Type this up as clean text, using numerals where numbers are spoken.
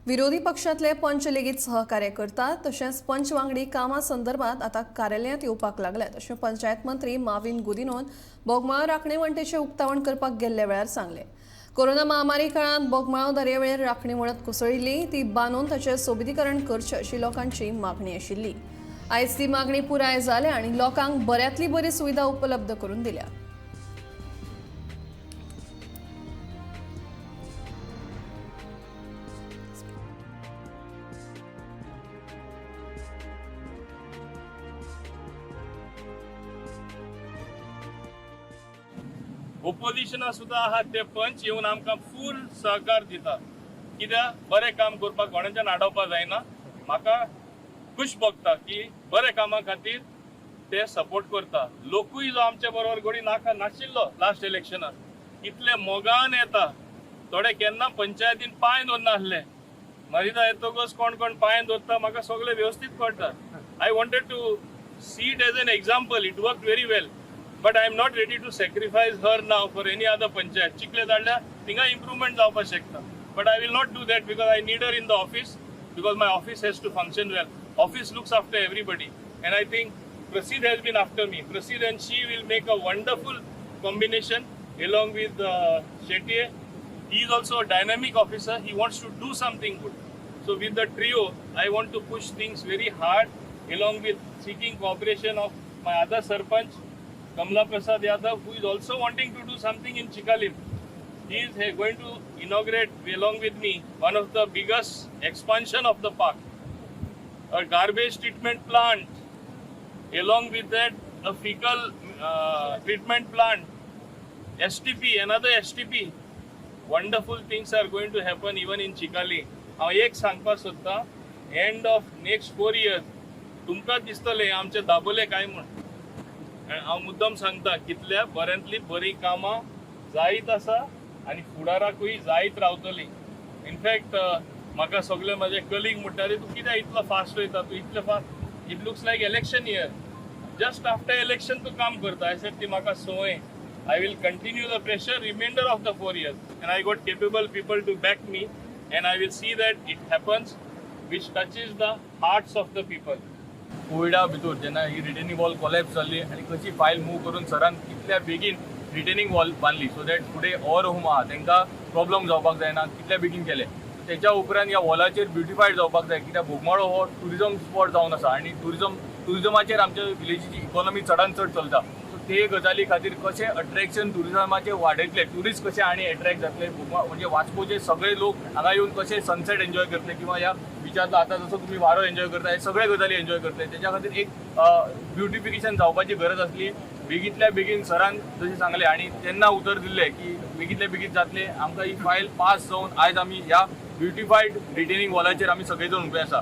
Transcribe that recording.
विरोधी पक्षांतले पंच लेगीत सहकार्य करतात. तशेंच पंच वांगडी कामा संदर्भात आतां कार्यालयांत येवपाक लागल्यात अशें पंचायत मंत्री माविन गुदिन्होन बोगमाळो राखणे वण्टीचें उक्तावण करपाक गेल्ल्या वेळार सांगलें. कोरोना महामारी काळांत बोगमाळो दर्यावेळेर राखणी वणत कोसळिल्ली, ती बांदून ताचें सोबितीकरण करचें अशी लोकांची मागणी आशिल्ली. आयज ती मागणी पुराय जाल्या आनी लोकांक बऱ्यांतली बरी सुविधा उपलब्ध करून दिल्या. ओपोजिशना सुद्दां आहात ते पंच येवन आमकां फूल सहकार दिता, कित्याक बरें काम करपाक कोणाच्यान आडोवपाक जायना. म्हाका खूश भोगता की बरे कामा खातीर ते सपोर्ट करता. लोकूय जो आमच्या बरोबर घोडी नाका नाशिल्लो लास्ट इलेक्शनाक, इतले मोगान येता. थोडे केन्ना पंचायतीन पांय दवरनासले, मरिदा येतकच कोण कोण पांय दवरता म्हाका सगळें वेवस्थीत कळटा. I wanted to see it as an example, it work very well, but I am not ready to sacrifice her now for any other panchayat. चिखले धाडल्यार थिंगा इम्प्रुवमेंट जावपाक शकता, but I will not do that because I need her in the office, because my office has to function well. Office looks after everybody, and I think Prasid has been after me. Prasid and she will make a wonderful combination along with Shetye. He is also a dynamic officer. He wants to do something good. So with the trio, I want to push things very hard, along with seeking cooperation of my other sarpanch, Kamla Prasad Yadav, who is also wanting to do something in Chicalim. He is going to inaugurate along with me one of the biggest expansion of the park, a garbage treatment plant, along with that a fecal treatment plant, STP, another STP. Wonderful things are going to happen even in Chicalim. हांव एक सांगपाक सोदतां, end of next 4 years तुमकां दिसतलें आमचे दाबोले काय म्हूण. आनी हांव मुद्दम सांगता, कितल्या बऱ्यांतली बरीं कामां जायत आसा आनी फुडाराकूय जायत रावतली. इनफॅक्ट म्हाका सगळे म्हाजे कलीग म्हणटाले, तूं कित्याक इतलो फास्ट वयता, तूं इतले fast, it looks like election year, just after election तूं काम करता. I said, ती म्हाका संवय. I will continue the pressure remainder of the 4 years, and I got capable people to back me, and I will see that it happens, which touches the hearts of the people. कोविडा भितर जेन्ना ही retaining wall collapse जाल्ली आनी कशी file move करून सरान कितल्या बेगीन रिटेनिंग वॉल बांदली, सो that फुडें और होम आहा तांकां प्रॉब्लम जावपाक जायना, कितल्या बेगीन केलें. तेच्या उपरांत ह्या वॉलाचेर ब्युटिफायड जावपाक जाय, कित्याक बोगमाळो हो ट्युरिजम स्पॉट जावन आसा आनी ट्युरिजमाचेर आमच्या विलेजीची इकॉनॉमी चडान चड चलता. सो ते गजाली खातीर कशें अट्रॅक्शन ट्युरिजमाचें वाडयतले, ट्युरिस्ट कशे आनी एट्रॅक्ट जातले, म्हणजे वास्कोचे सगळे लोक हांगा येवन कशे सनसेट एन्जॉय करतले किंवा ह्या बिचांतलो आतां जसो तुमी वारो एन्जॉय करता, हे सगळे गजाली एन्जॉय करतले, तेच्या खातीर एक ब्युटिफिकेशन जावपाची गरज आसली. बेगींतल्या बेगीन सरान जशें सांगलें आनी तेन्ना उतर दिल्लें की बेगींतल्या बेगीन जातलें, आमकां ही फायल पास जावन आयज आमी ह्या ब्युटिफायड रिटेनिंग वॉलाचेर आमी सगळे जाण उबे आसा.